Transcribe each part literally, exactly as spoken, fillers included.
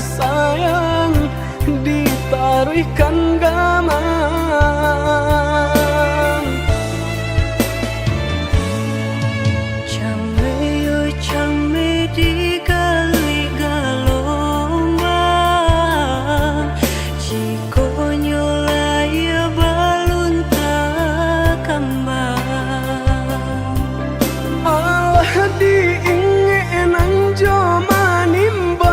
Sayang ditaruihkan gamang. Cameh yo cameh digalik galombang, jikonyo layia balun takambang. Alah diingek nan jo manimbang,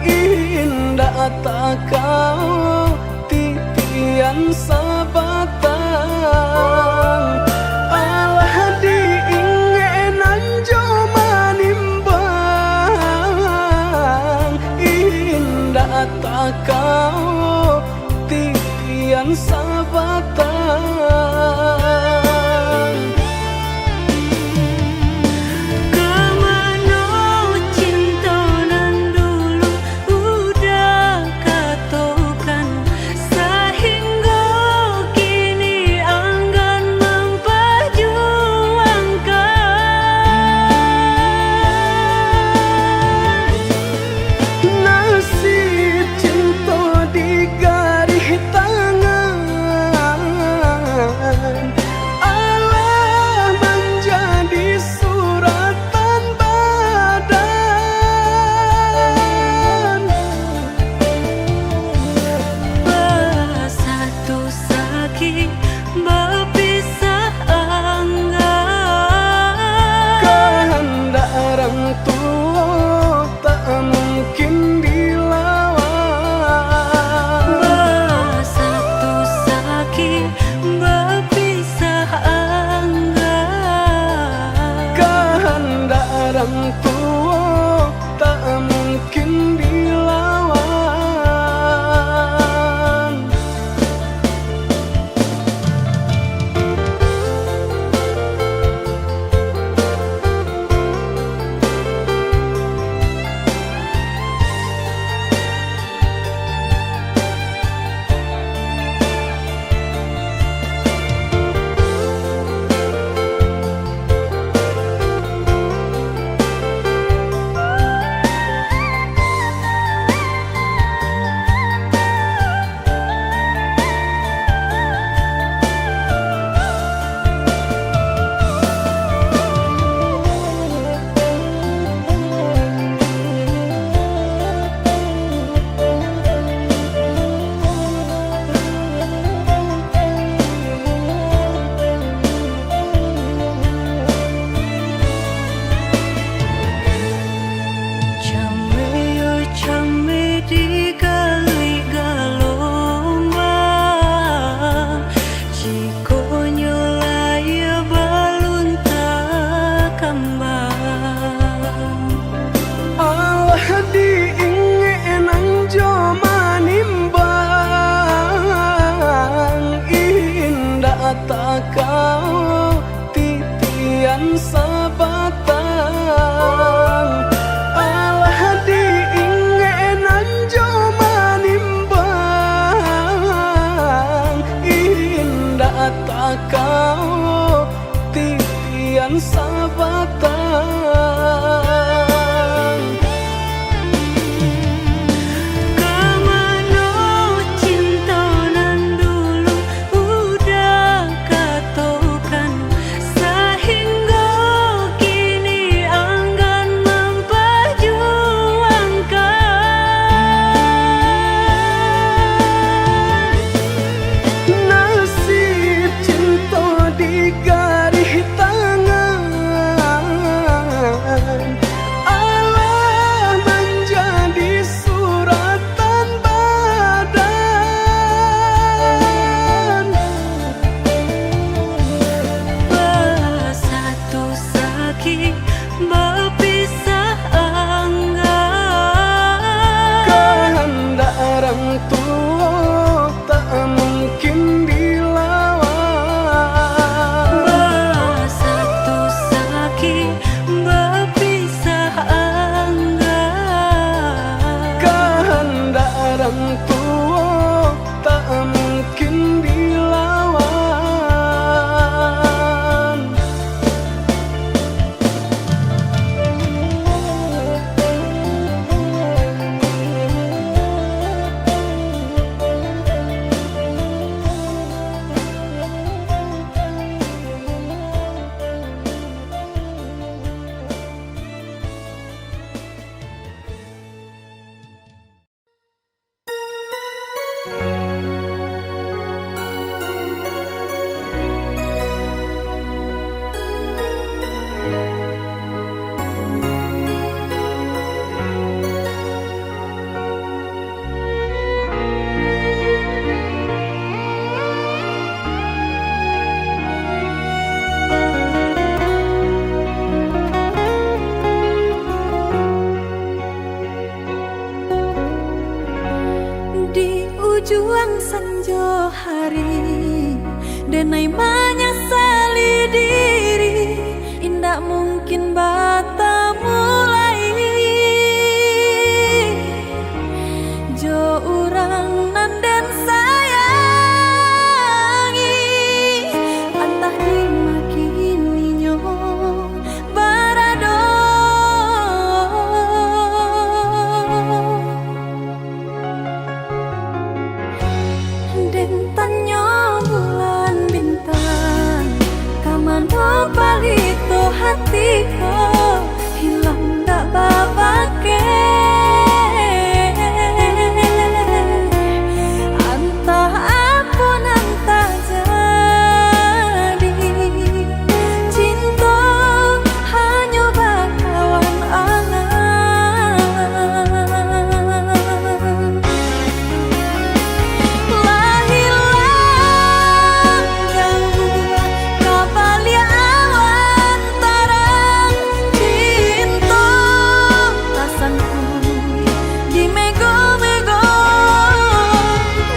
indak takao titian sabatang. Alah diingek nan jo manimbang, indak takao titian sabatang. Kamano cinto nan dulu udah katokan, sahinggo kini anggan mampajuangkan. Nasib cinto di garih tangan, Tuang sanjo hari, denai manyasali diri, indak mungkin batamu lai jo urang nan den sayangi, antah di ma kini nyo barado. Den tanyo bulan bintang, ka mano palito hati ko, hilang dak babakeh. Antah apo nan tajadi, cinto hanyo bakawan angan. Lah hilang jauah ka baliak awan tarang, cinto rasaku di mego-mego.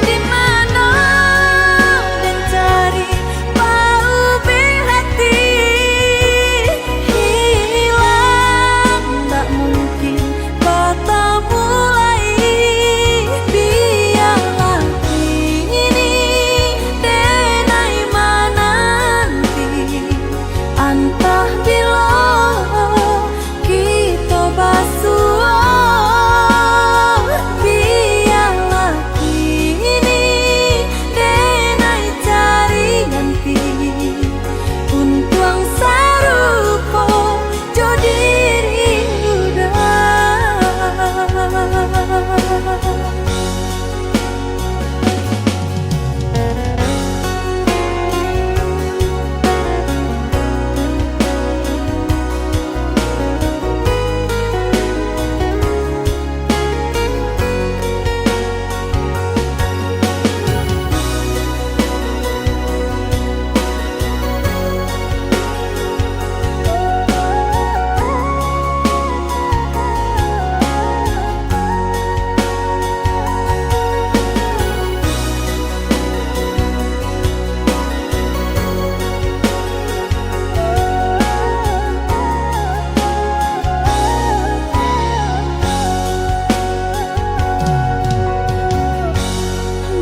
Di mano den cari paubik hati, hilang dak mungkin batamu lai. Bialah kini denai mananti, antah bilo kito basuo. Bialah kini denai cari ganti, untuang sarupo jo diri uda.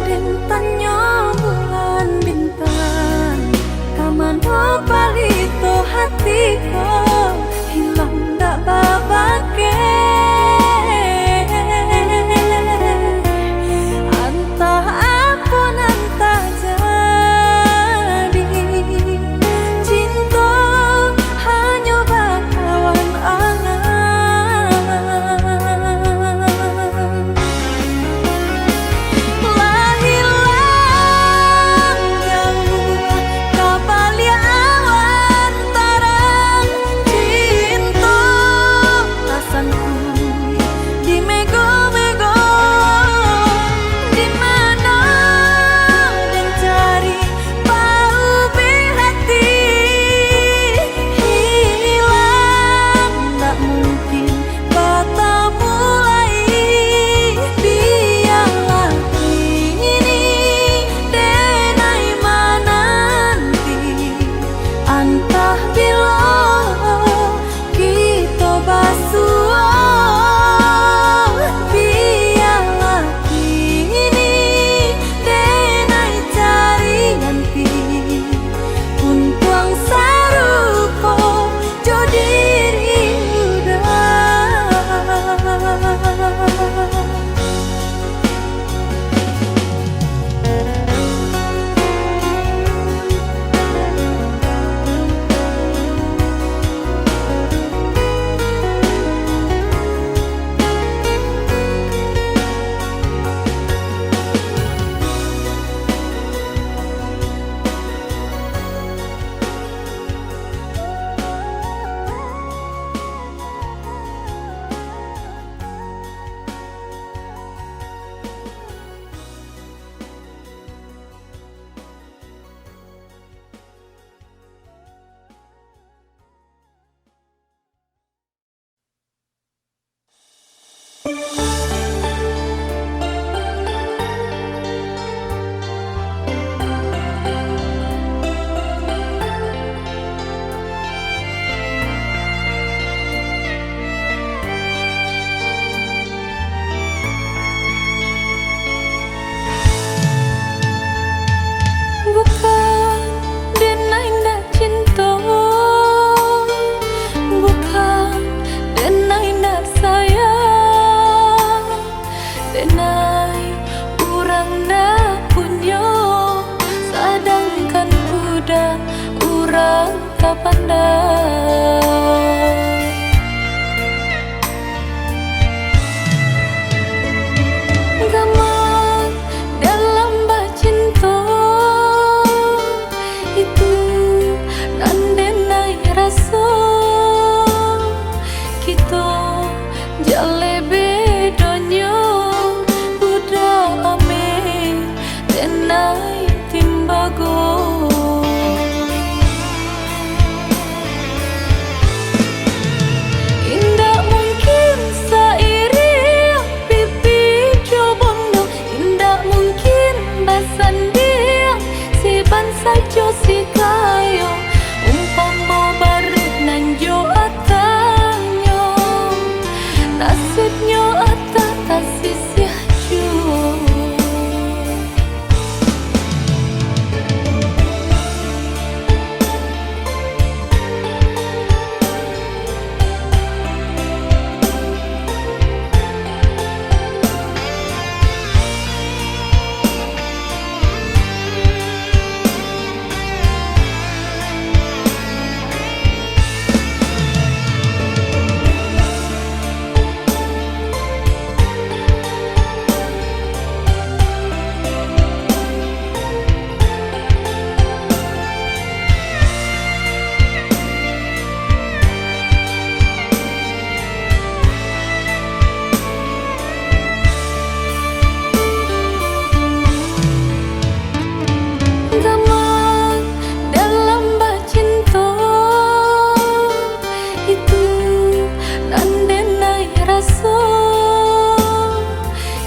Den tanyo bulan bintang, ka mano palito hati ko, hilang dak babakeh. Antah apo nan tajadi, cinto hanyo bakawan angan. Lah hilang jauah ka baliak awan tarang, cinto rasanku di mego-mego. Di mano den cari paubik hati, hilang dak mungkin batamu lai. Bialah kini denai mananti, antah bilo kito basuo. Bialah kini denai cari ganti, untuang sarupo jo diri uda. Nyo atah tasisiah juo. Gamang dalam bacinto, itu nan denai raso.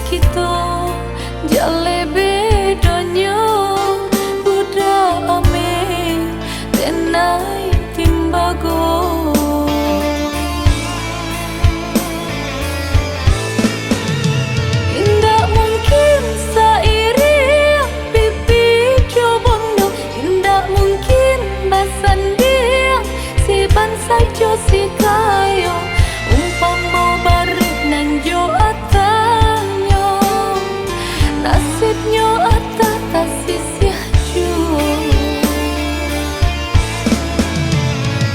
Kito jaleh bedonyo, budak ameh denai timbago. Indak mungkin sairiang pipi jo bondo, indak mungkin basandiang si bansaik jo si kayo. Umpamo bareh nan jo atahnyo, nasibnyo atah tasisiah juo.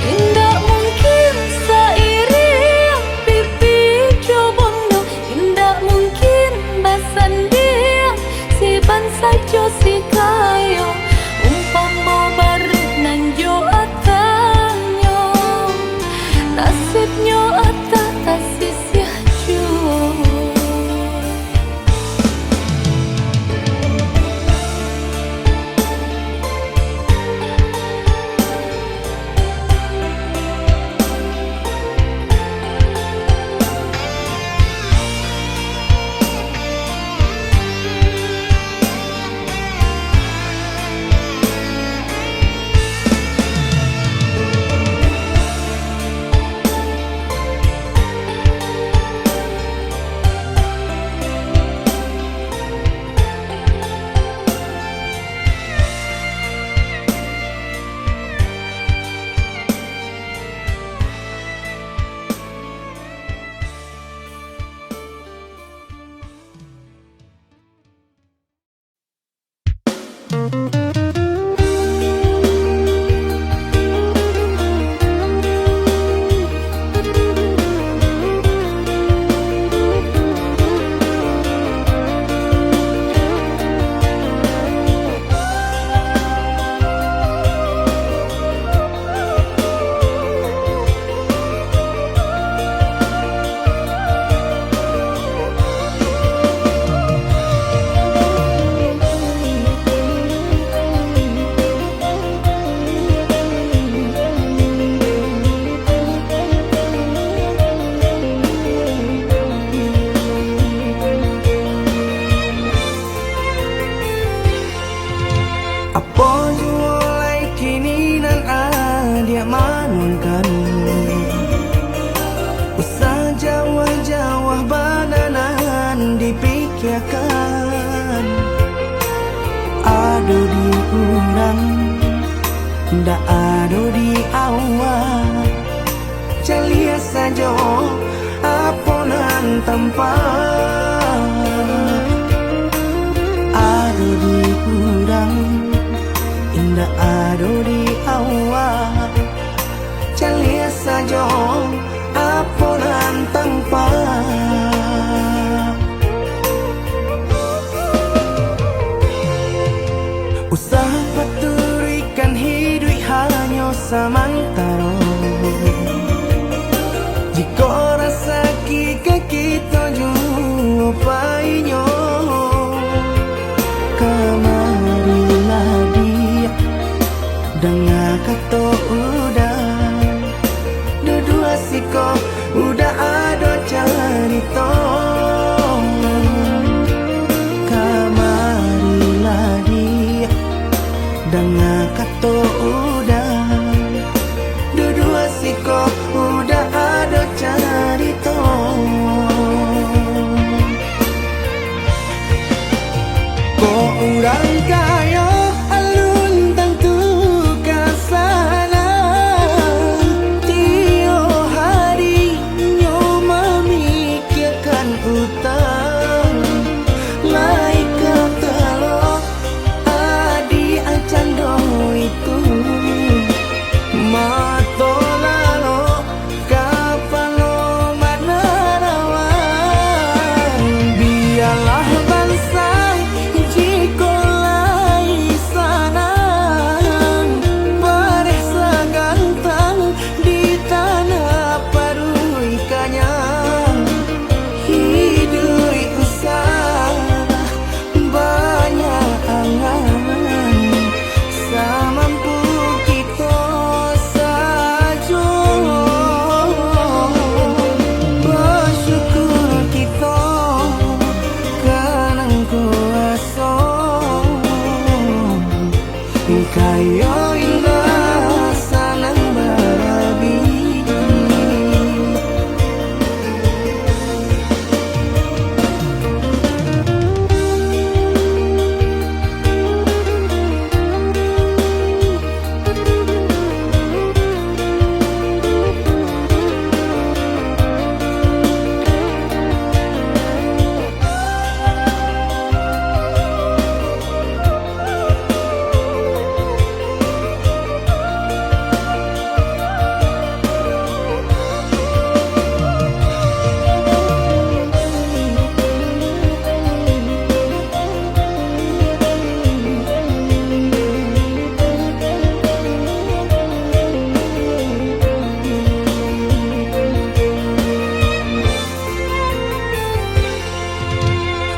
Indak mungkin sairiang pipi jo bondo, indak mungkin basandiang si bansaik jo si kayo. Umpamo bareh nan jo atahnyo, nasibnyo atah tasisiah juo. Apo juo lai kini nan adiak manuangkan, usah jauah-jauah bana nan dipikiakan. Ado di urang, ndak ado di awak. Caliak sajo apo nan tampak. Ado di urang, indak ado di awak. Caliak sajo apo nan tampak. Usah paturuikan hiduik hanyo samantaro. Jikok rasaki ka kito juo painyo, kamarilah diak, danga kato Uda. Duduak siko Uda ado carito. Kamarilah diak, danga kato Uda.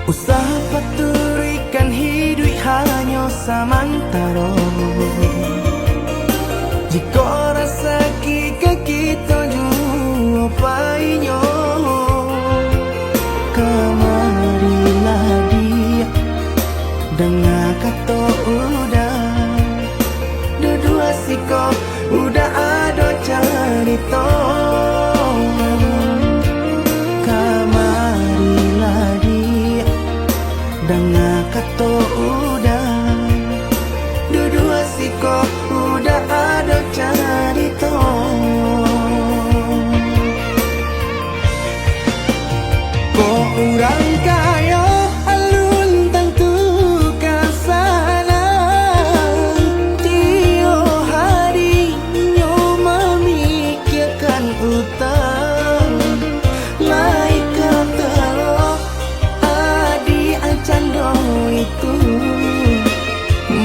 Usah paturuikan hiduik hanyo samantaro. Jikok rasaki ka kito juo painyo, kamarilah diak, danga kato uda. Duduak siko uda ado carito. Kamarilah diak, danga kato uda. Duduak siko uda ado carito. Kok urang kayo alun tantu ka sanang, tiok hari nyo mamikiakan utang. Lai ka talok adiak cando itu,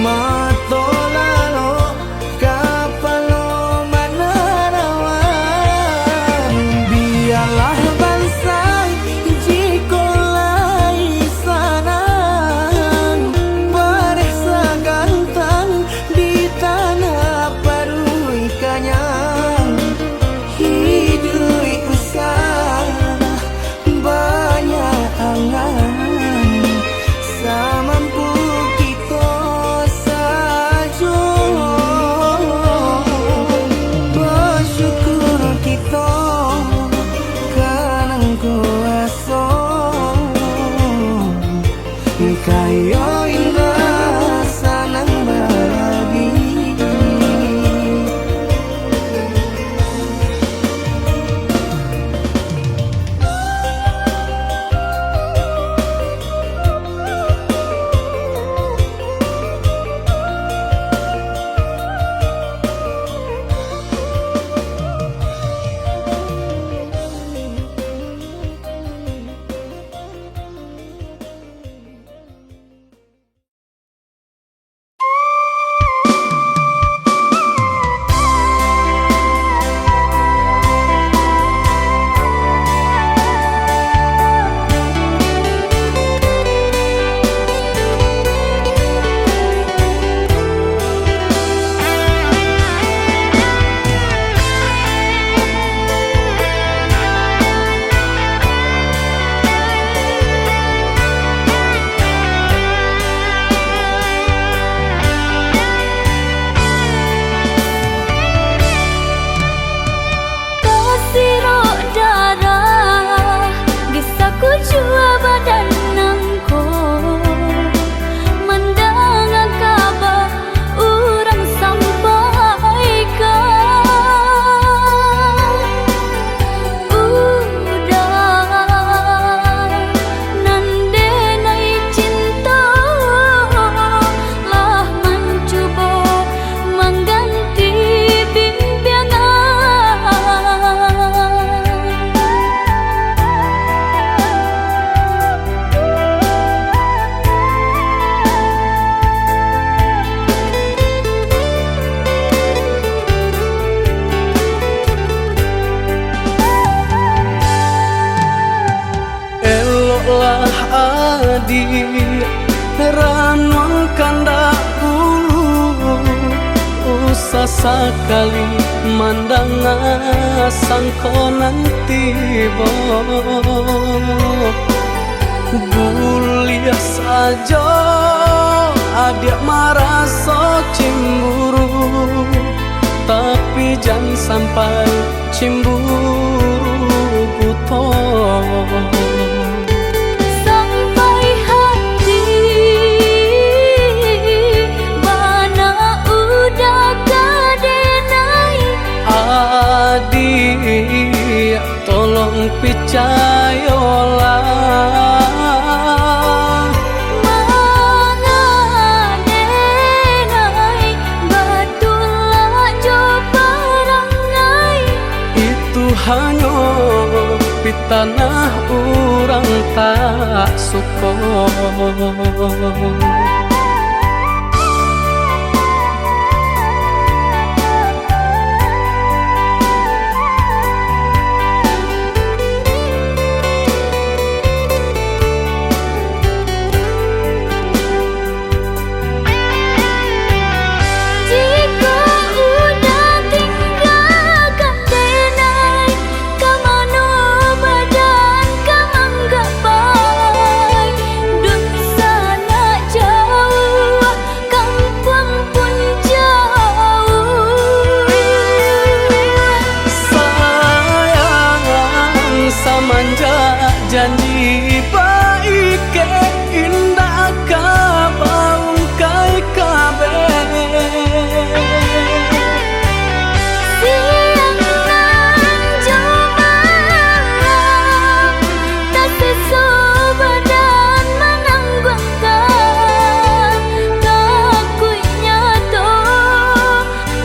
mato lalok kapalo manarawan. Bialah bansa jikok lai sanang, bareh sagantang di tanah paruik kanyang. Hiduik usah banyak angan, samampu kito sajo. Basyukur kito ka nan kuaso, kayo indak sanang barabi. Tasirok darah di sakujua badan nangko, mandanga kaba urang sampaikan. Uda nan denai cinto lah mancubo mangganti bimbiangan. Eloklah adiak, ranuang kandak bulu, usah sakali mandanga sangko nan tibo. Buliah sajo adiak maraso cimburu, tapi jan sampai cimburu buto. Sampai hati bana uda ka denai. Adiak, tolong picayolah. Manga denai batulak jo parangai. Itu hanyo pitanah urang tak suko. Janji baikek indak ka baungkai kabeh. Siang nan jo malam, taseso badan manangguangkan, takuiknyo tu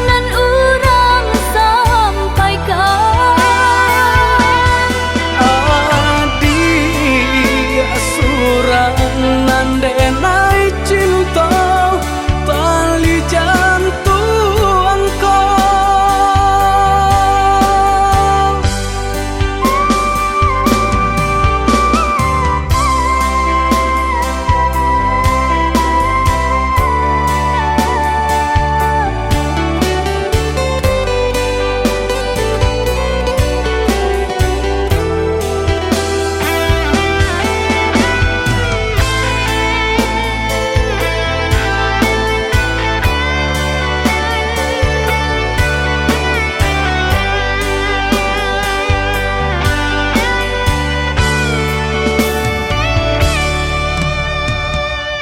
nan urang sampaikan. Adiak surang nan denai cinto, tali jantuang ko.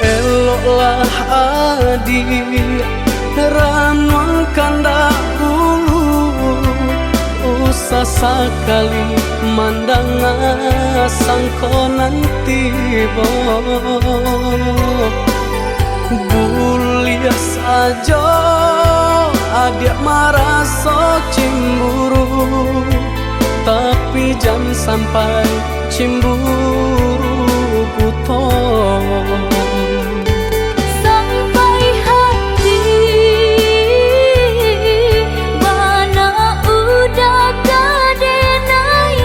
Eloklah adiak ranuang kandak bulu, usah sakali mandanga sangko nan tibo. Buliah sajo adiak maraso cimburu, tapi jan sampai cimburu buto. Sampai hati bana udah ka denai.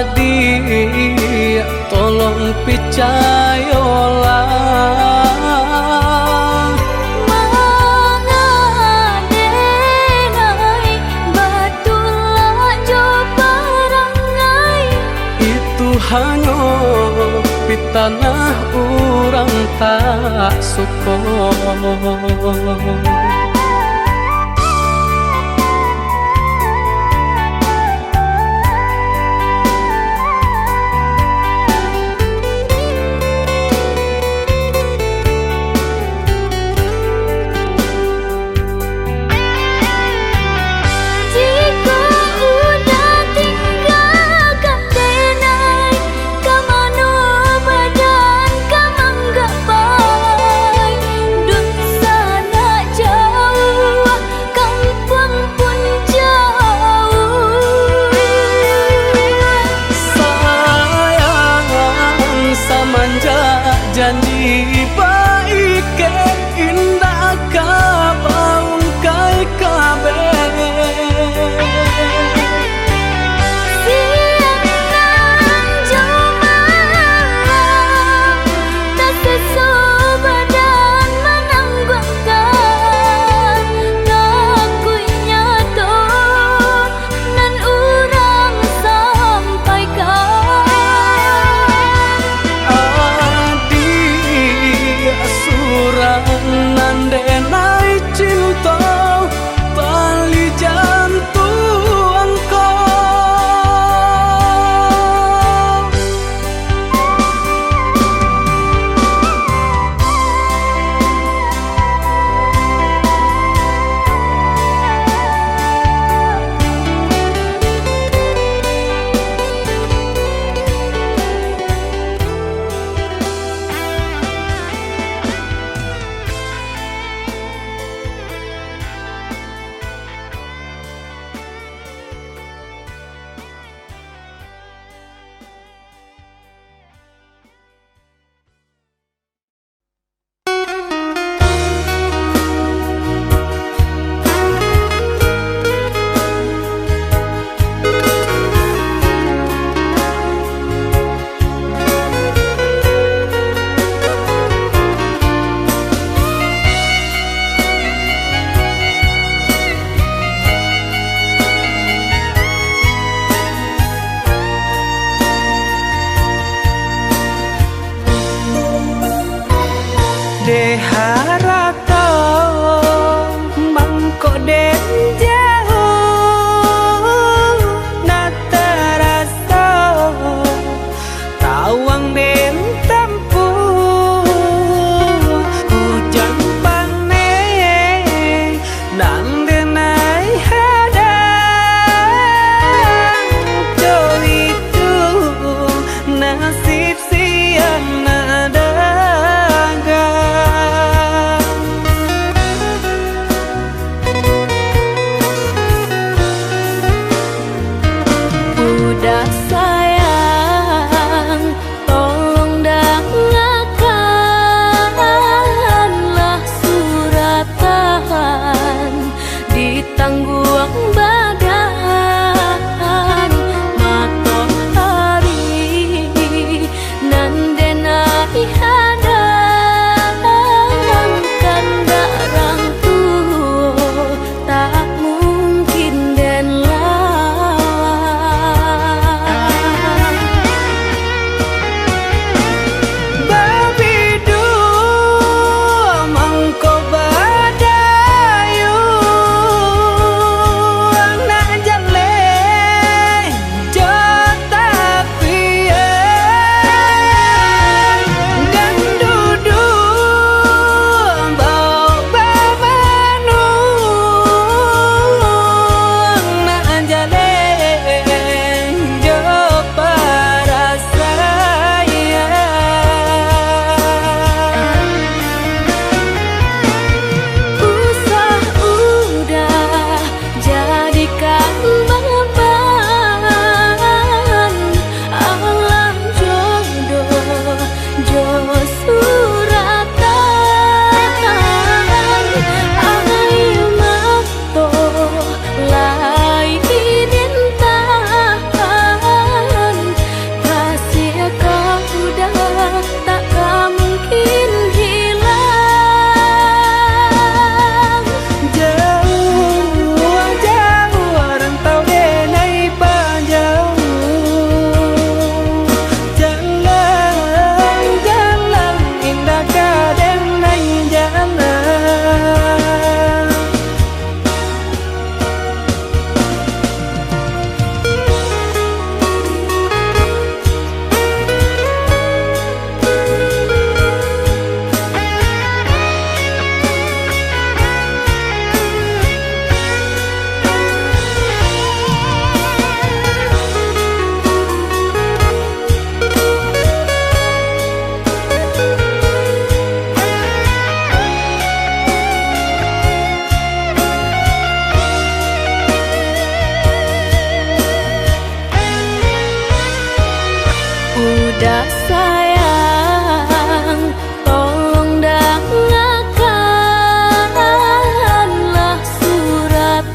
Adiak, tolong picayolah. Manga denai batulak jo parangai. Itu hanyo pitanah urang tak suko. Jikok udah tinggakan denai, ka mano badan ka manggapai? Dunsanak jauah, kampuang pun jauah. Sayang, samanjak janji baikek, indak ka baungkai kabeh. Siang nan jo malam, taseso badan manangguangkan, takuiknyo tu nan urang sampaikan. Adiak surang nan denai cinto, tali jantuang ko. Dek harato mangko den jauah, nak taraso Nasib si anak dagang. Budak sayang, tolong dangakanlah suratan, ditangguang badan matoari, nan den ai hadang kandak rang tuo, tak mungkin den lawan. Babiduang mangko badayuang, nak jaleh jo tapian, ganduduang baok bamanuang, nak jaleh jo parasaian. Usah udah jadikan baban, alah jodoh jo suratan. Air mato lai dintahan, kasih kau dah tak ka mungkin hilang. Jauah, jauah rantau den ai pajauah, jalan, jalan indak ka den ai jalan. Udah sayang, tolong dangakanlah suratan,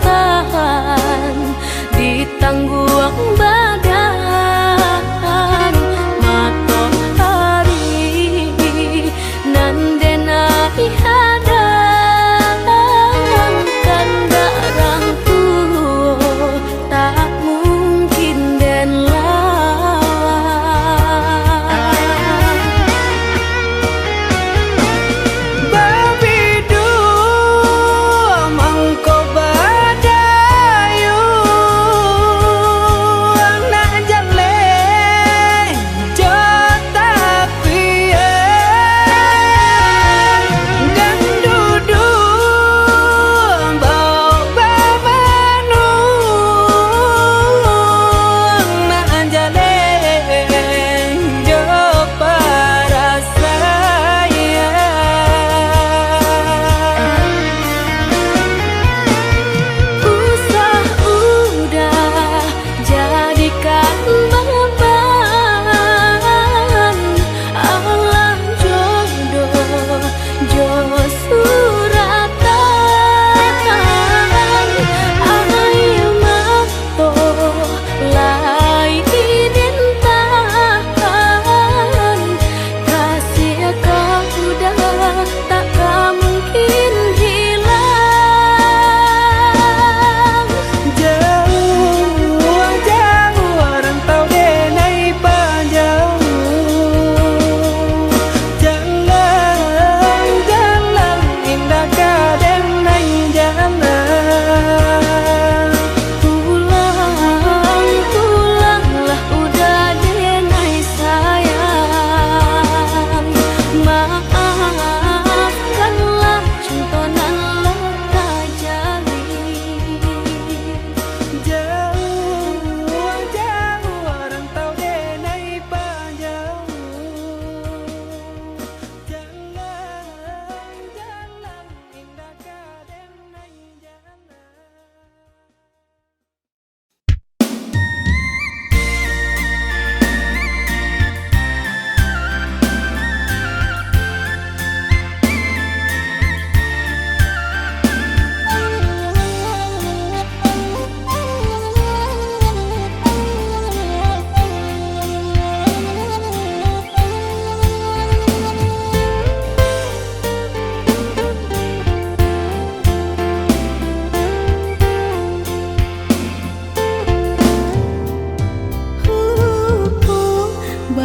ditangguang badan matoari, nan den ai hadang kandak rang tuo, tak mungkin den lawan.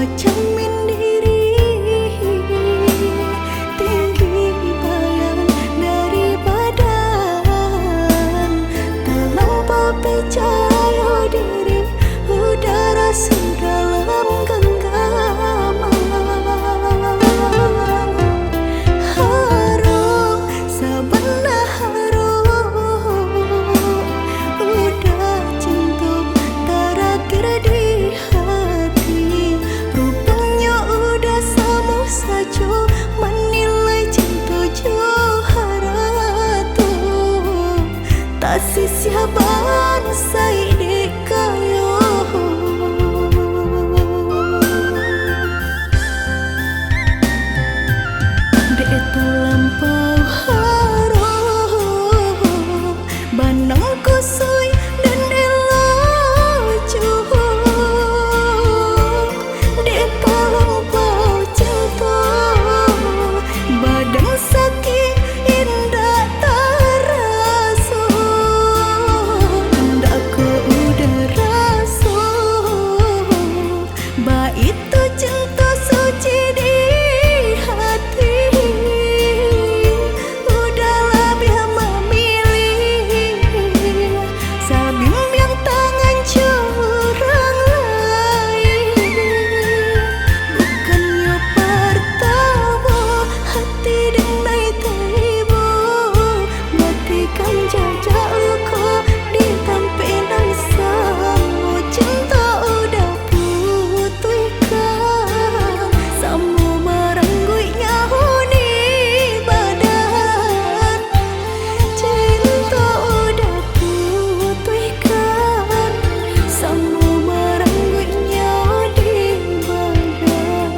Cermin diri, tinggi bayang dari badan, talampau picayo diri, udara su dalam ganggaman. Harok, sabana harok, udah cinto tarakhir di hati. Ruponyo udah samo sajo manilai cinto jo harato. Tasisiah bansaik dek kayo. Dek talampau harok, banang kusuik dan elok juo. Dek talampau cinto, badan sakik indak taraso. Indak ko udah raso, baitu cinto suci di hati. Udah labiah mamilih, sabimbiang tangan jo urang lain. Bukannyo partamo hati denai taibo, batikan jajak luko di tampek nan samo. Cinto udah putuihkan, samo marangguik nyawo di badan. Cinto udah putuihkan, samo marangguik nyawo di badan.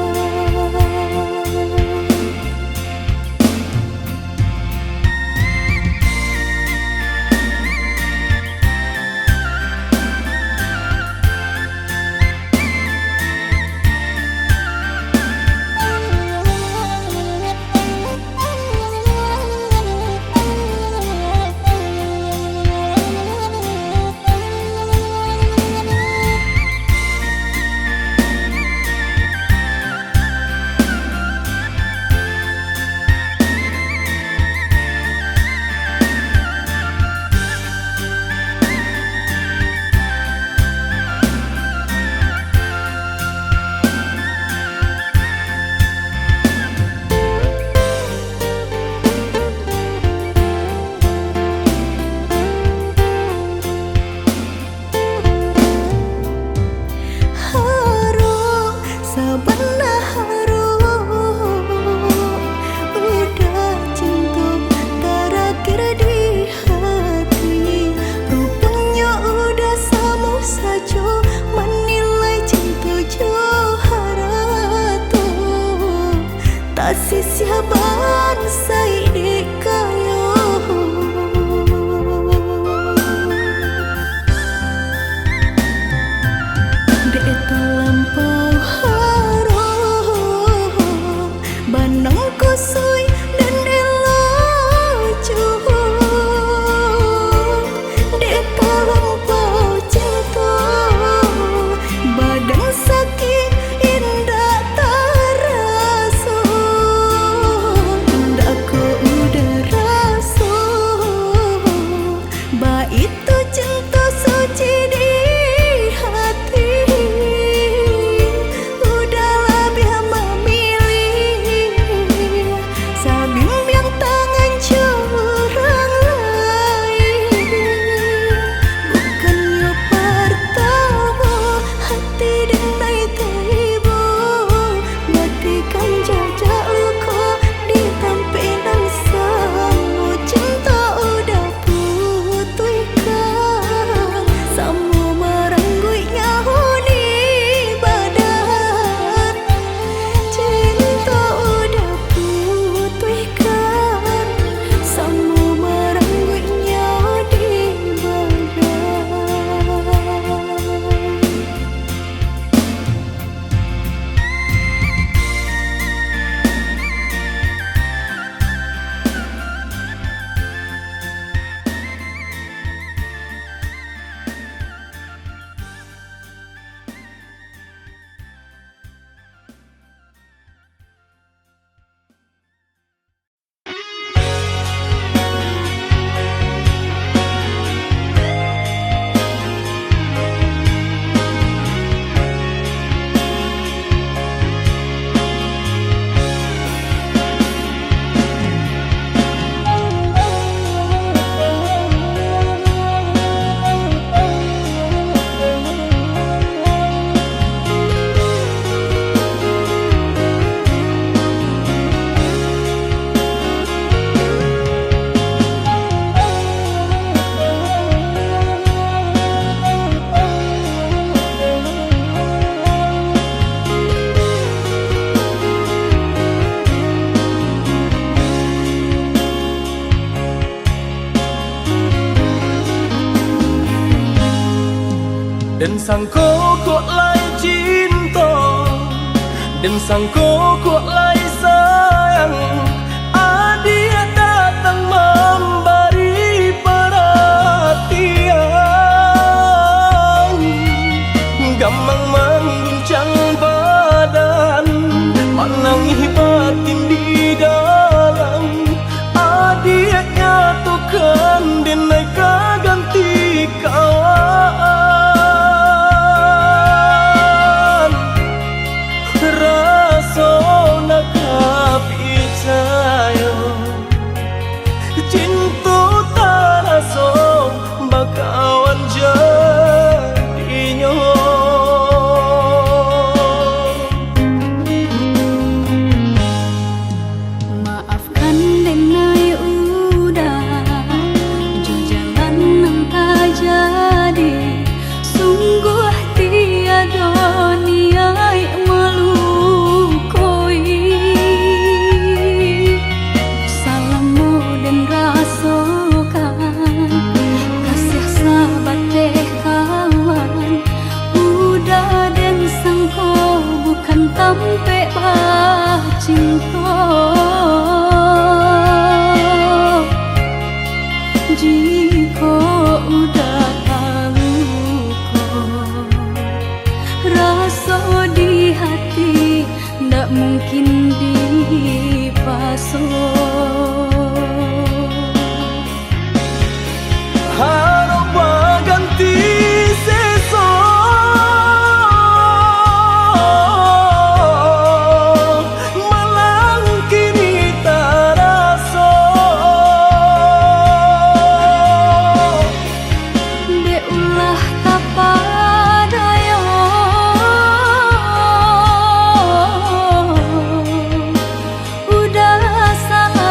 Harok, sabana harok, udah cinto tarakhir di hati. Ruponyo udah samo sajo manilai cinto jo harato. Tasisiah bansaik dek kayo. Dek talampau harok, banang kusuik dan elok juo. Dek talampau cinto, badan sakik indak taraso. Indak ko Den sangko kok lai cinto, den sangko kok lai sayang, adiak datang mambari paratian. Gamang mangguncang badan, manangih batin di dalam. Adiak nyatokan, den ai ka ganti kawan. Raso nak ka picayo, cinto taraso bakawan jadinyo. Maafkan den ai Uda, jo jalan nan tajadi, sungguah tiado niaik malukoi. Salamo den rasokan, kasiah sabateh kawan, Uda den sangko bukan tampek bacinto. Jikok Uda taluko, raso di hati ndak mungkin dipaso. Harok baganti seso, malang kini taraso. Dek ulah tapadayo, Uda salah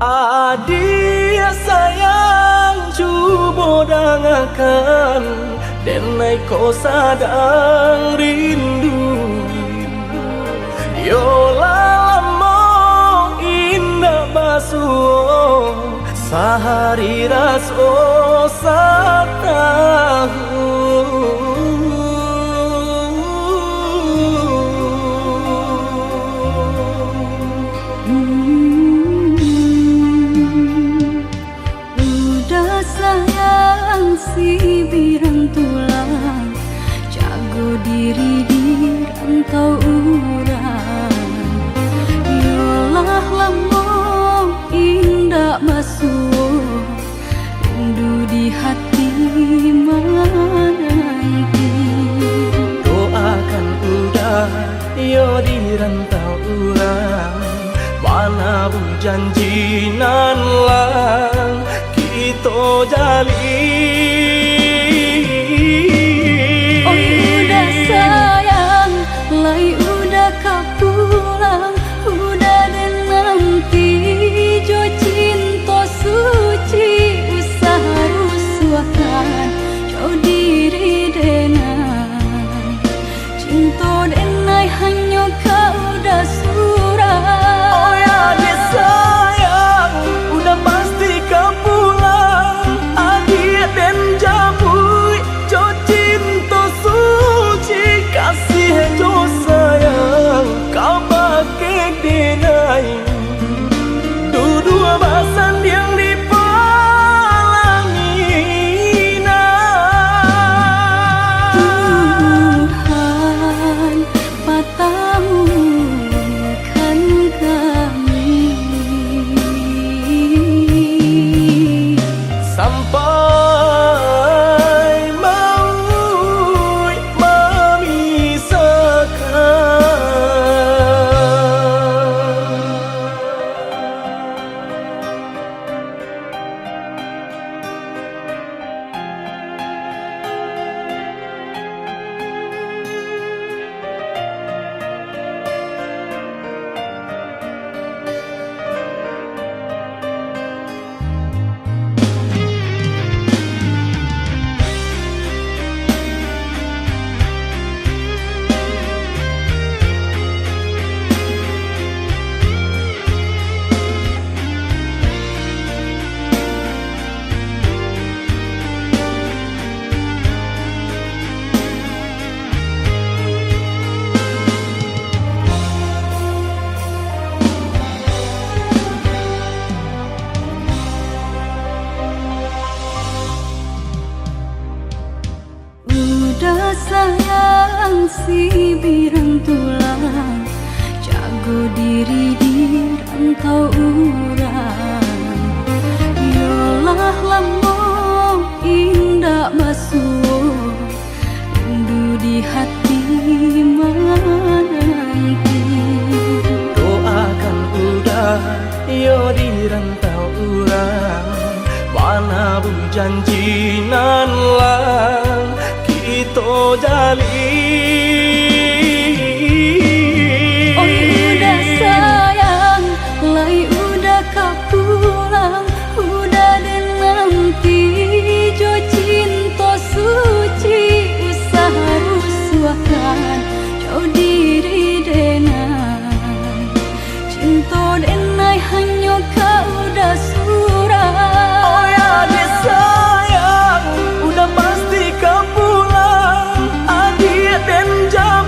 Adiak sayang, cubo dangakan, denai ko sadang rindu. Yo lah lamo indak basuo, sahari raso satahun. Udah sayang, si birang tulang, jago diri di rantau urang. Yo lah lamo indak basuo, rindu di hati mananti. Doakan Uda, yo di rantau urang, manabuih janji nan lah kito jalin. Oi Uda sayang, lai Uda ka pulang, Uda den nanti jo cinto suci, usah rusuahkan jo diri denai. Cinto denai hanyo ka Uda surang. Oi adiak sayang, Uda pasti ka pulang. Adiak den jamuik jo cinto suci, kasih jo sayang kabake denai. Duduak basandiang di palaminan. Tuhan patamukan kami. Sampai mauik mamisahkan. Uda sayang, si birang tulang, jago diri di rantau urang. Yo lah lamo indak basuo, rindu di hati mananti. Doakan Uda, yo di rantau urang, manabuih janji nan lah kito jalin. Oi Uda sayang, lai Uda ka pulang, Uda den nanti jo cinto suci, usah rusuahkan jo diri denai. Cinto denai hanyo ka Uda surang. Oi adiak sayang, Uda pasti ka pulang. Adiak den ja-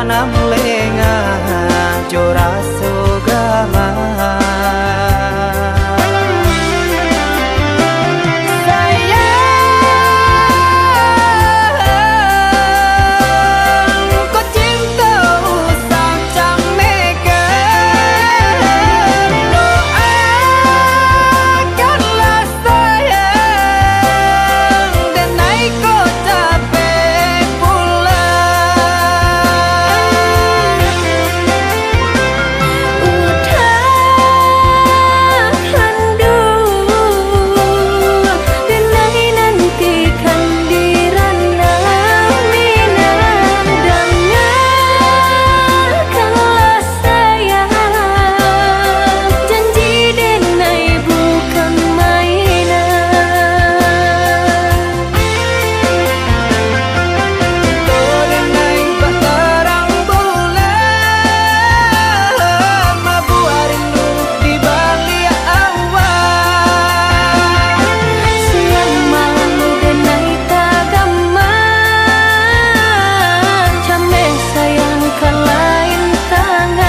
Nan lengah jo raso gama. Sayang, ko cinto usah camehkan. Doakanlah sayang, denai ko capek pulang. Udahan dulu, denai nantikan di ranah Minang. Dangakanlah sayang, janji denai bukan mainan. Cinto denai bak tarang bulan, mabuak rindu di baliak awan. Siang malam denai tagama, cameh sayang ka lain tangan.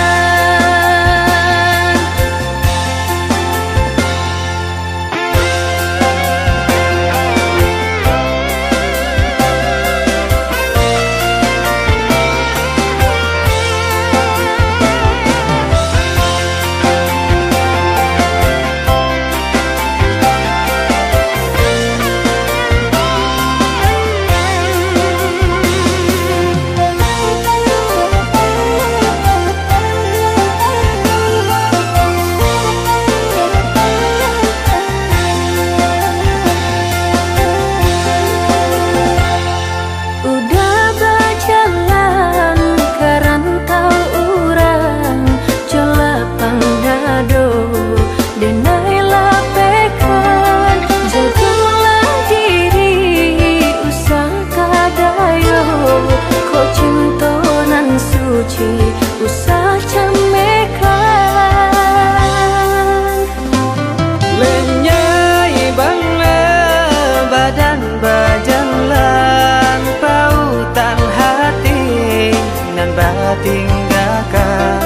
Udah bajalan ka rantau urang, jo lapang dado, denai lapehkan, jagolah diri, usah ka dayo, kok cinto nan suci, usah camehkan. Lenyai bana badan bajalan, pautan hati nan batinggakan.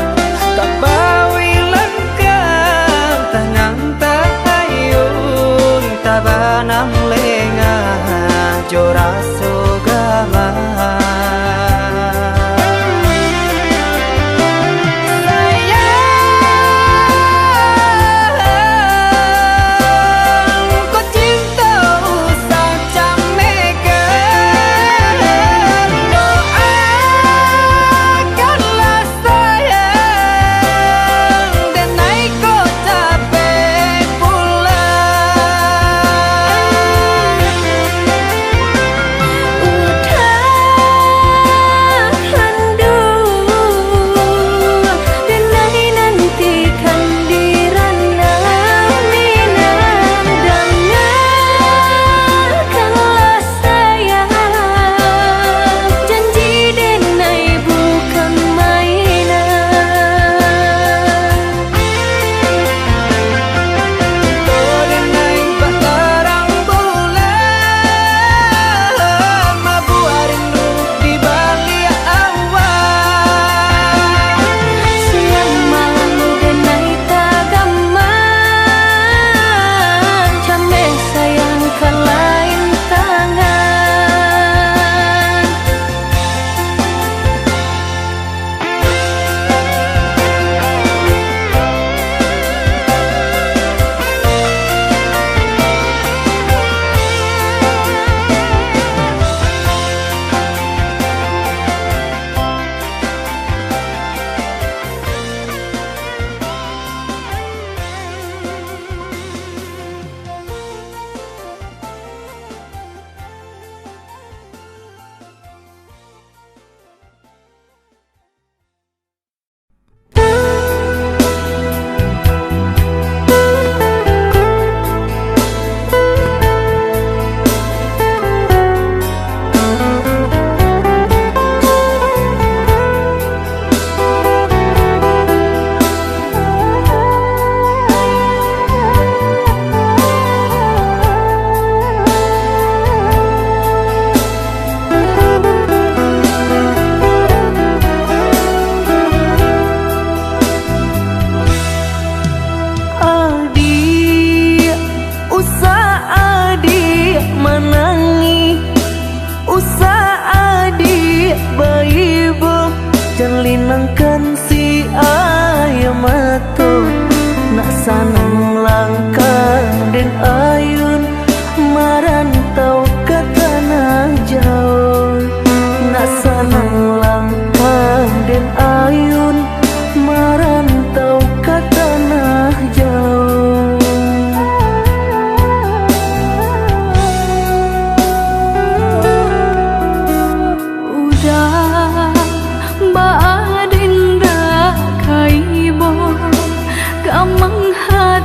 Tabawi langkah tangan tahayun, tabanam lengah jo raso gama. Sayang, ko cinto usah camehkan. Doakanlah Sanang langkah den ayun, marantau ka tanah jauah. Nak sanang langkah den ayun, marantau ka tanah jauah. Udah baa den dak ka ibo, ka mangha-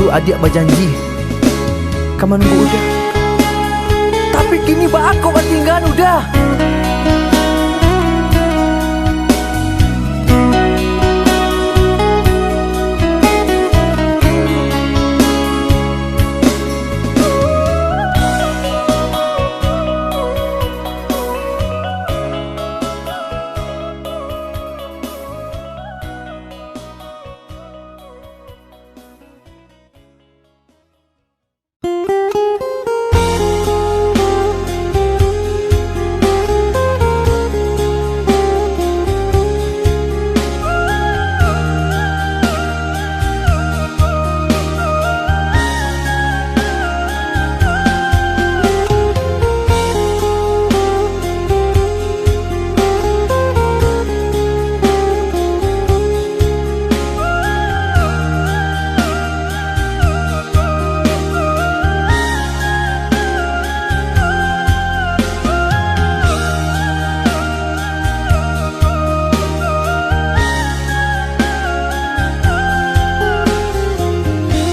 Adiak bajanji ka manunggu Uda. Tapi kini baa kok batinggaan Uda?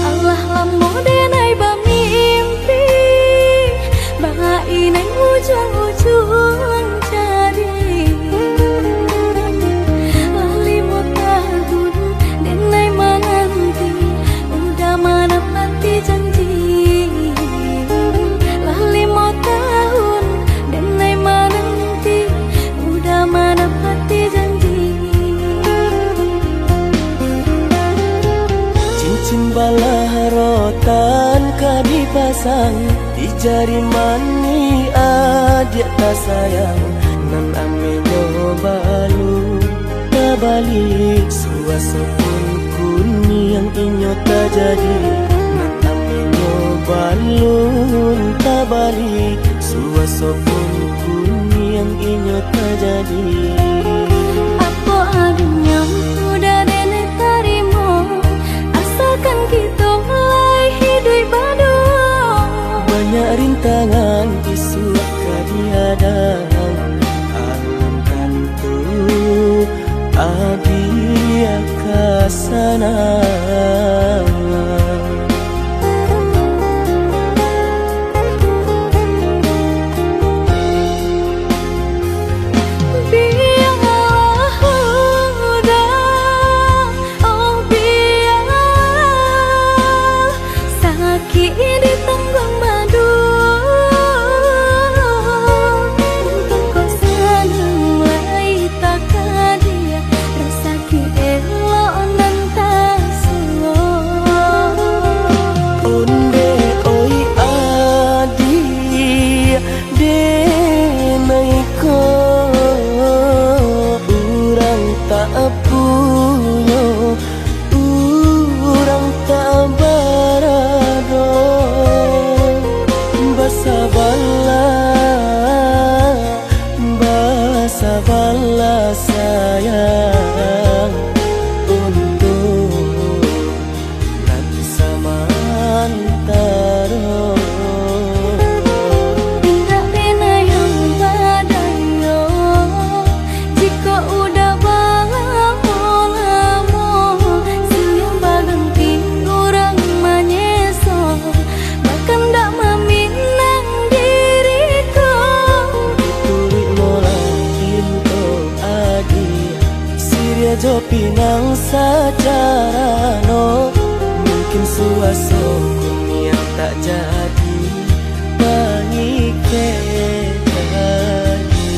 Alah lamo denai bamimpi, baa inai ujuang-ujuang jadi. Lah limo tahun denai mananti, Uda manapati janji. Lah limo tahun denai mananti, Uda manapati janji. Cincin balah rotan ka dipasang di jari manih adiak tasayang, nan ameh nyo balu tabali, suaso pun kuniang inyo tajadi. Nan ameh nyo balun tabali, suaso pun kuniang inyo tajadi. Apo adonyo Uda denai tarimo, asalkan kito lai hiduik baduo. Banyak rintangan isuak ka dihadang, alun tantu adiak ka sanang. Bialah Uda, oh bialah, sakik ditangguang baduo. Untuang kok sanang lai takadiak, rasaki elok nan tasuo. Ondeh oi adiak, denai ko urang tak punyo, urang tak barado, basabalah, basabalah sayang untuak nan samantaro. Indak pernah yang badayo, jikok Uda balamo-lamo, silih baganti urang manyeso, bakandak maminang diri ko. Turuik molah pinto adiak, siriah jo pinang sajarano, mungkin suaso kuniang tak jadi pangikek tadi.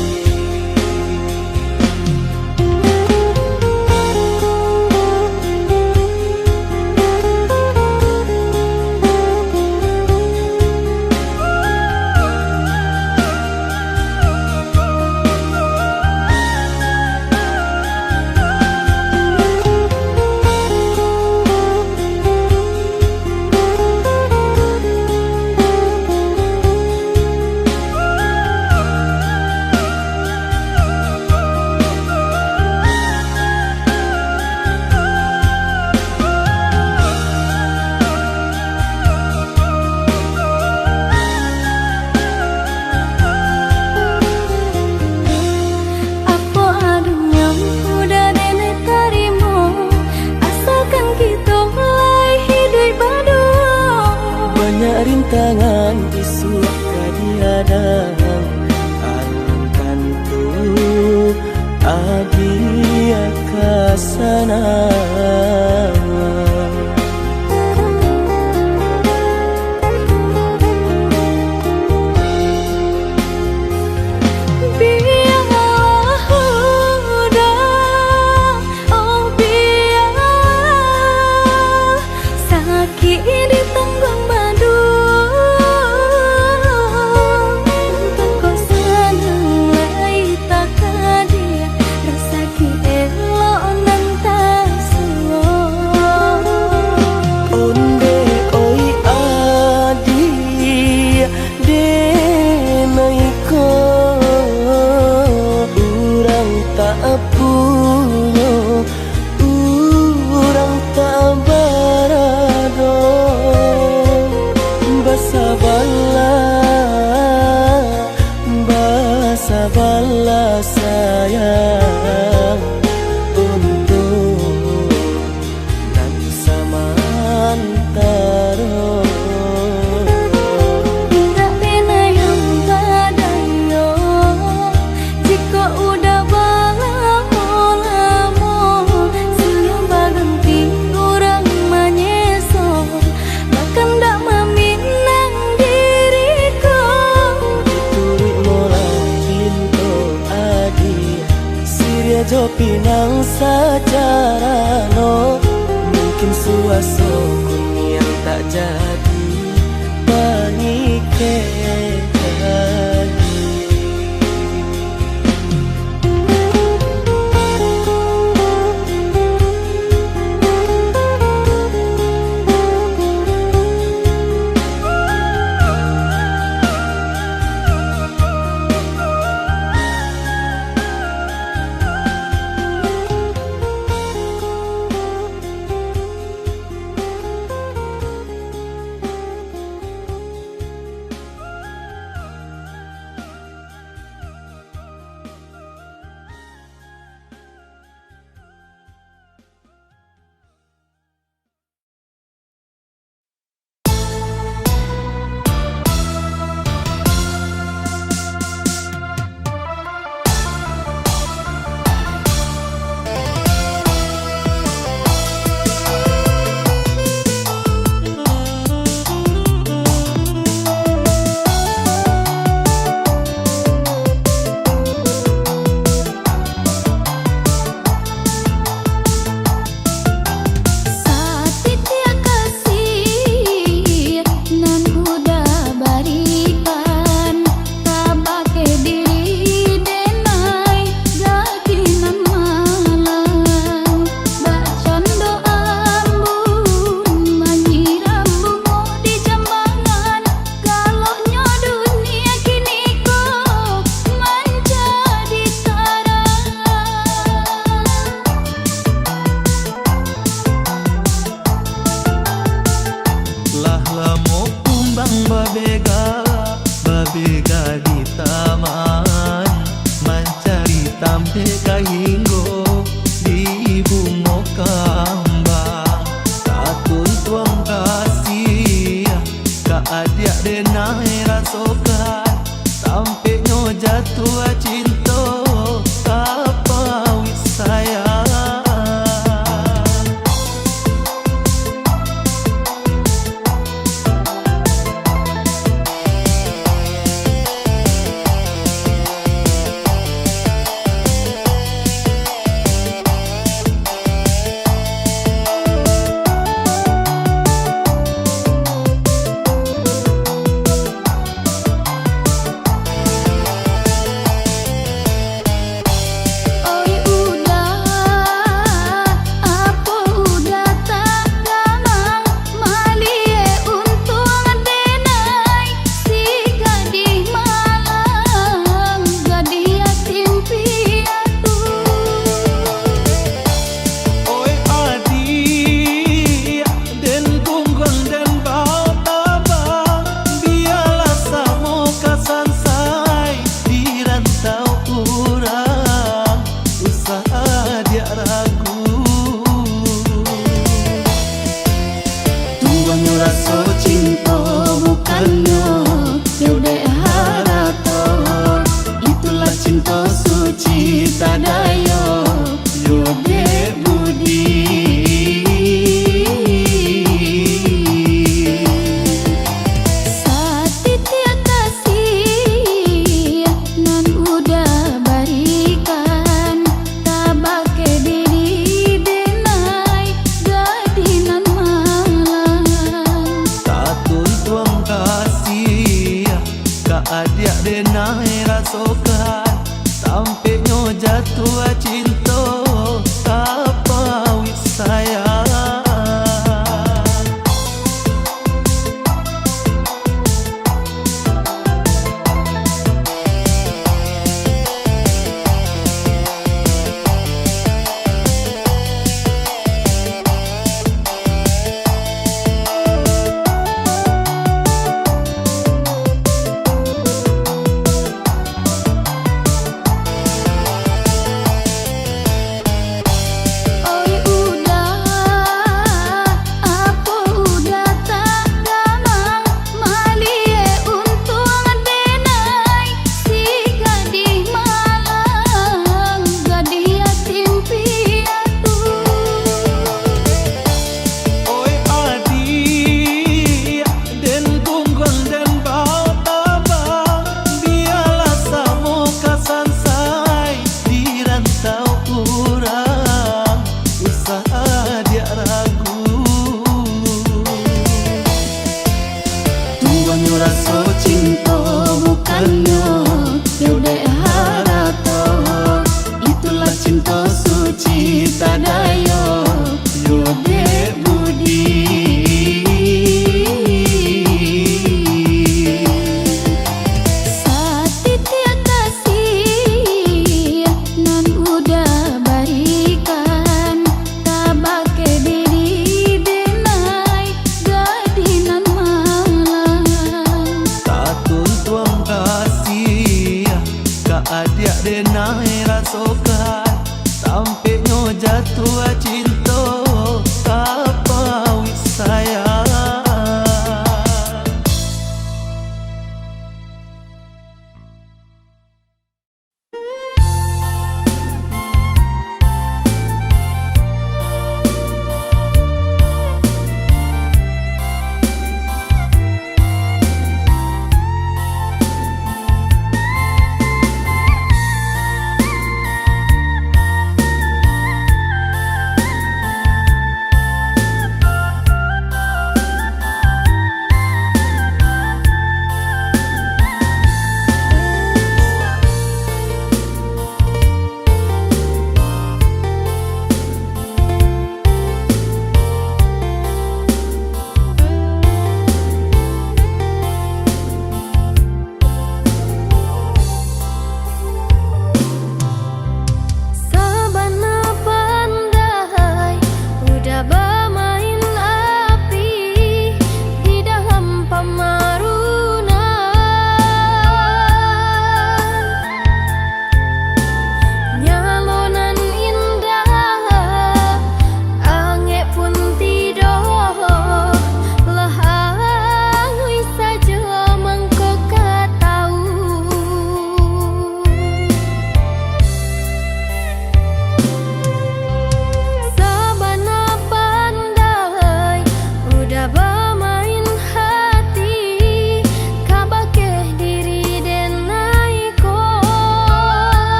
Sanang. Bialah huda, oh bialah sakik ditangguang baduo. Untuak ko sanang lai takadiak, rasaki elok nan tasuo. Ondeh oi adiak, denai ko urang tak punyo, urang tak barado. Basabalah, basabalah sayang, untuak nan samantaro. Indak bana yang badayo, jikok udah balamo-lamo, sinyo baganti urang manyeso, bakandak maminang diri ko. Dituruik molah pinto adiak, siriah jo pinang sacarano, mungkin suaso kuniang tak jadi pangikek lagi. Satitiak kasih nan Uda barikan, kabake diri denai gadih nan malang. Bakcando ambun manyiram bungo di jambangan, galoknyo dunia kini ko manjadi tarang. Lah lamo kumbang babega, babega di taman, mancari tampek ka hinggo di bungo kambang. Tatuntuang kasih ka adiak denai rasokan, sampeknyo jatuah cinto ka pawik sayang. Ka adiak denai rasokan, sampeknyo jatuah cinto ka pauik sayang. Oi uda, apo uda tak gamang maliek untuang denai, si gadih malang, gadih yatim piatu. Oi adiak, den gungguang, den batabang, bialah samo ka sansai di rantau urang, usah adiak ragu. Tumbuahnyo raso cinto bukannyo yo dek harato, itulah cinto suci tadayo yo dek budi. Satitiak kasih nan uda barikan kabake diri denai gadih nan malang. Tatuntuang kasih ka adiak denai rasokan, sampeknyo jatuah cinto ka pauik sayang.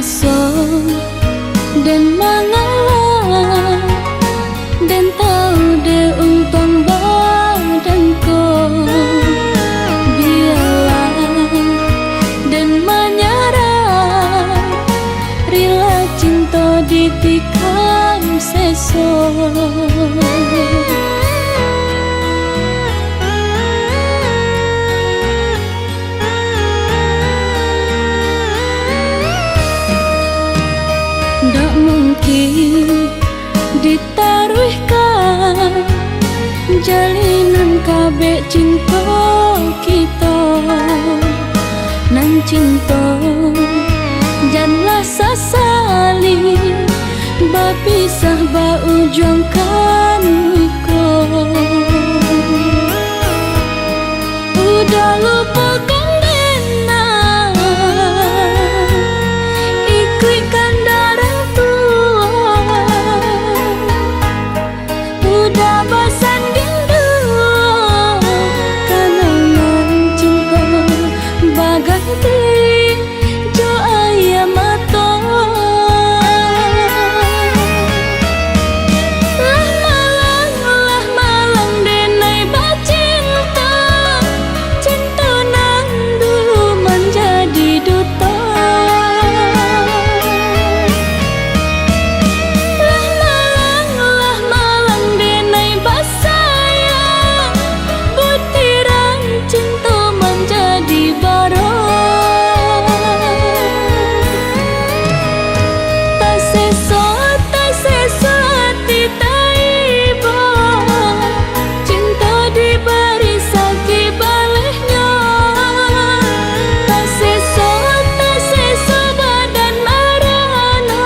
Sesok den mangalah, den tahu dek untuang badan ko. Bialah den manyarah, rila cinto ditikam sesok. Ndak mungkin ditaruihkan jalinan kabek cinto kito. Nan cinto, janlah sasali, bapisah baujuangkan iko. Udah lupokan den nan ikuik kandarang tuo. Udah basanding duo, kanangan cinto baganti jo aia mato. Lah malang, lah malang denai bacinto, cinto nan dulu manjadi duto. Lah malang, lah malang denai basayang, butiran cinto manjadi barok. Taseso, taseso ati taibo, cinto dibari sakik balehnyo. Taseso, taseso badan marano,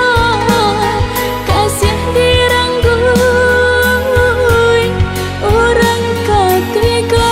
kasiah dirangguik urang katigo.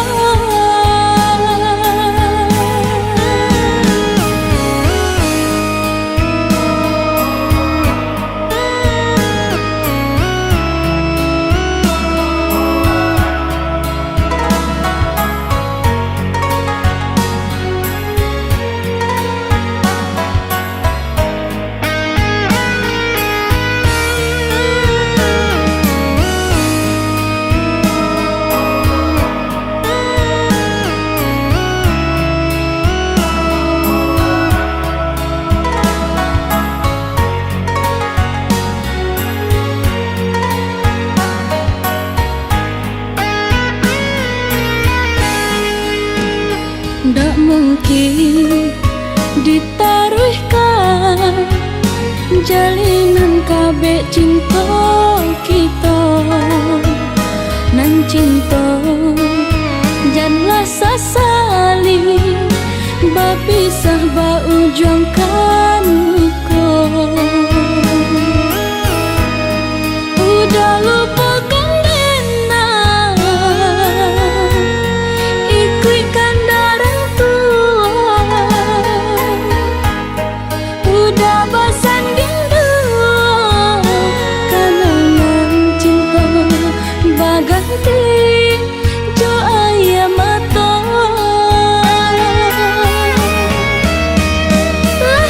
Ndak mungkin ditaruihkan jalinan kabek cinto kito. Nan cinto, janlah sasali, bapisah baujuangkan iko. Udah lupokan den nan ikuik kandarang tuo. Udah basanding duo, kanangan cinto baganti jo aia mato. Lah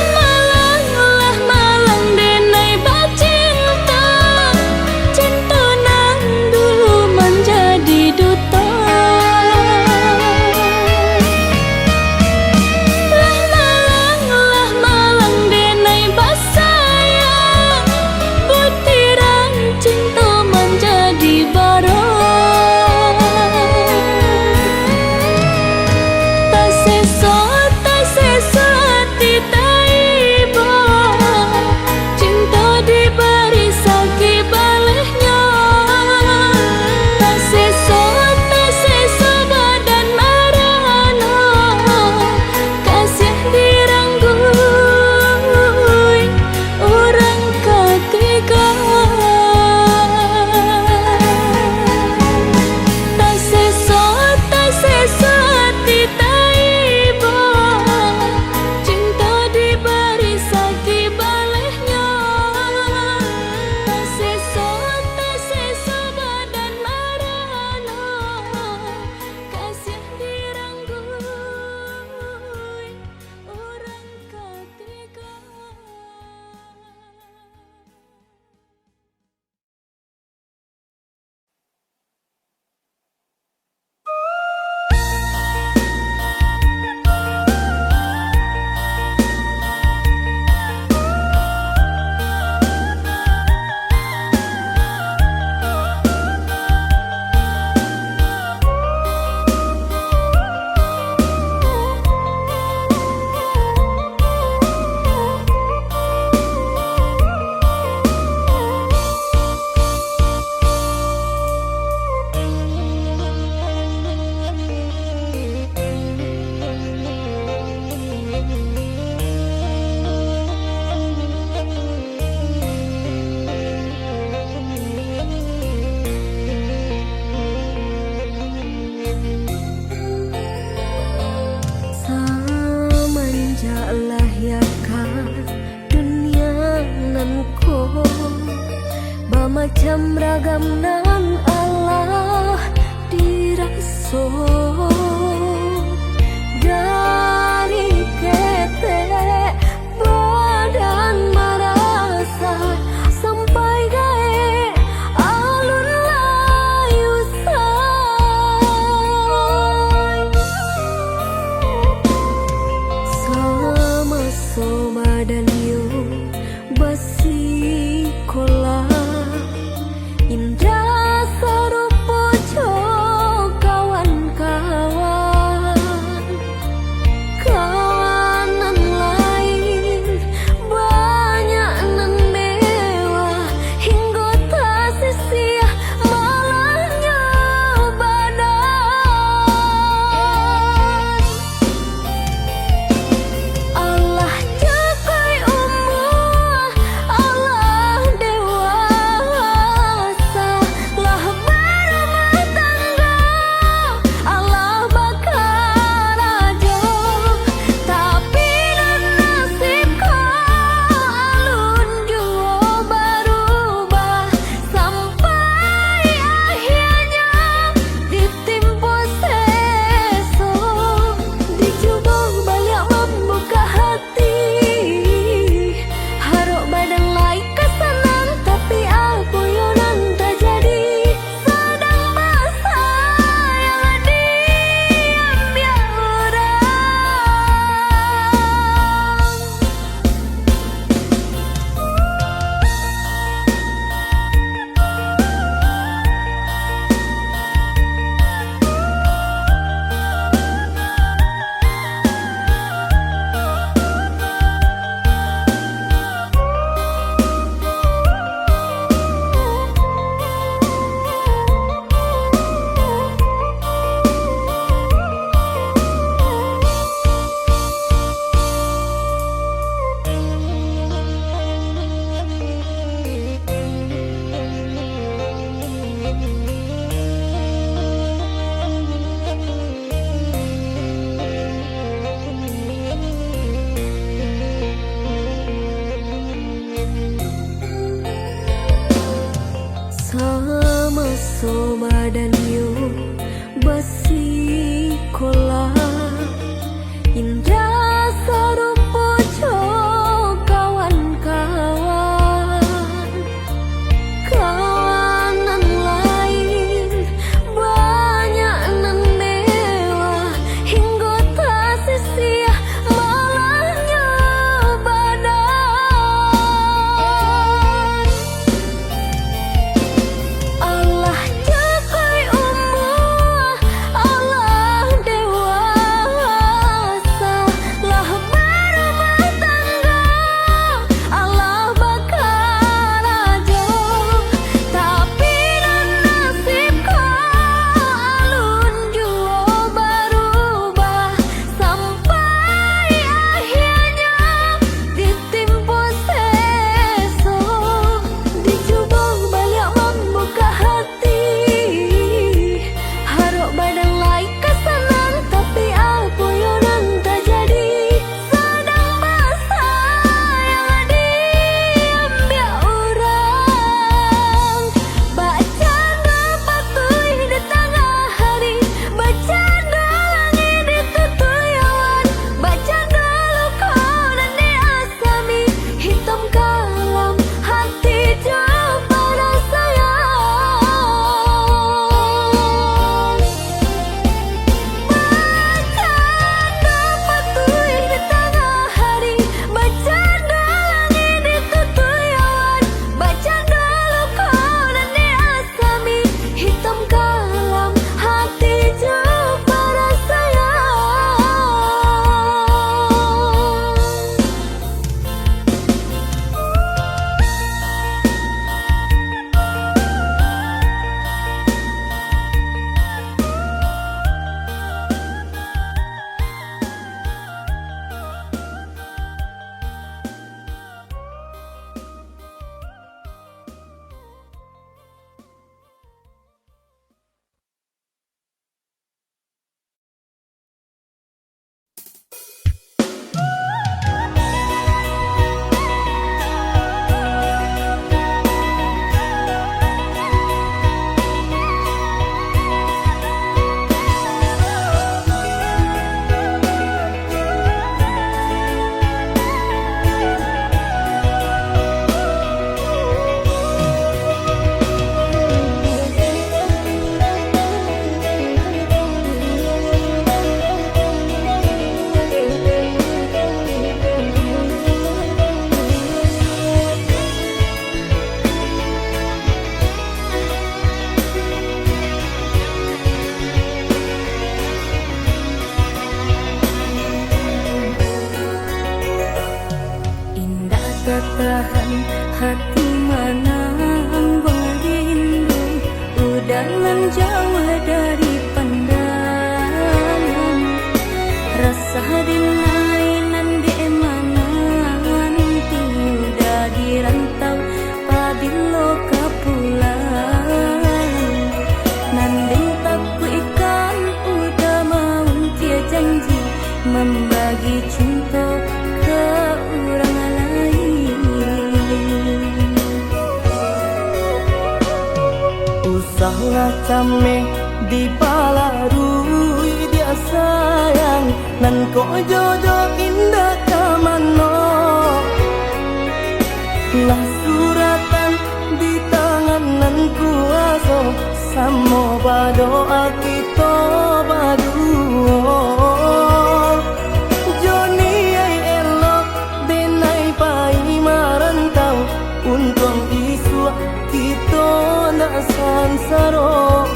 Tahan hati manangguang rindu, udah nan jauah dari pandangan. Rasa denai nan dek mananti, udah di rantau pabilo ka pulang. Nan den takuikkan udah maungkia janji, mambagi cinto ka urang lain. Usahlah cameh dipalarui, diak sayang, nan kok jodoh indak ka mano. Lah suratan di tangan nan kuaso, samo badoa kito baduo. Jo niaik elok denai pai marantau, untuang isuak kito ndak sansaro.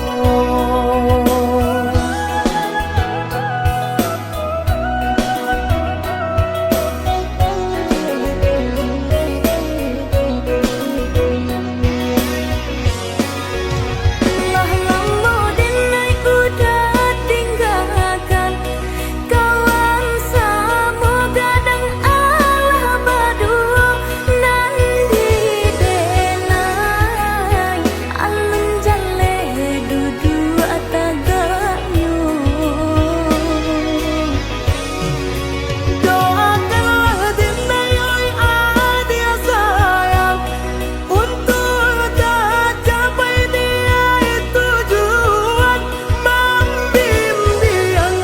Lah lamo denai udah tinggakan, kawan samo gadang alah baduo, nan di denai alun jaleh duduak tagaknyo. Doakanlah denai, oi adiak sayang, untuak tacapai niaik tujuan, mambimbiang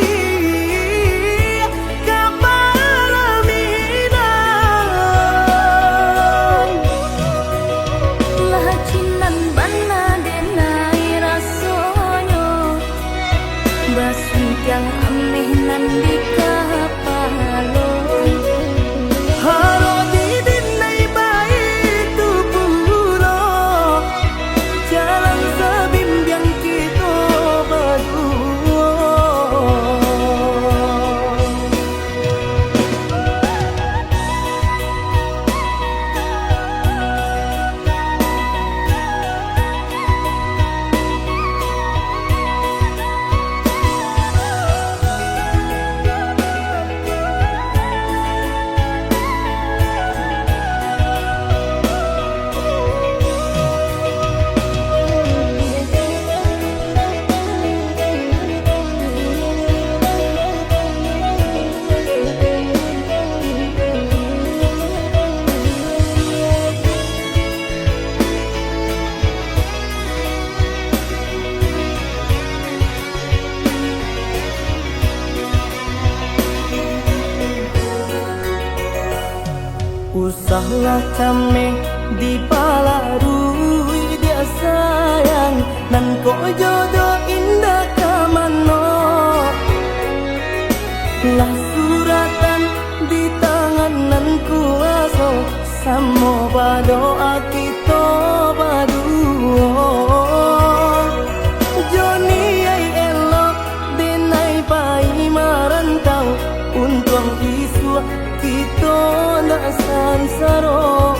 adiak ka palaminan. Lah cinan bana denai rasonyo, basuntiang ameh nan di kapalo. Harok di denai baitu pulo, jalan sabimbiang kito baduo. Usahlah cameh dipalarui, diak sayang, nan kok jodoh indak ka mano. Lah suratan di tangan nan kuaso, samo badoa kito baduo. Jo niaik elok denai pai marantau, untuang isuak kito ndak sansaro.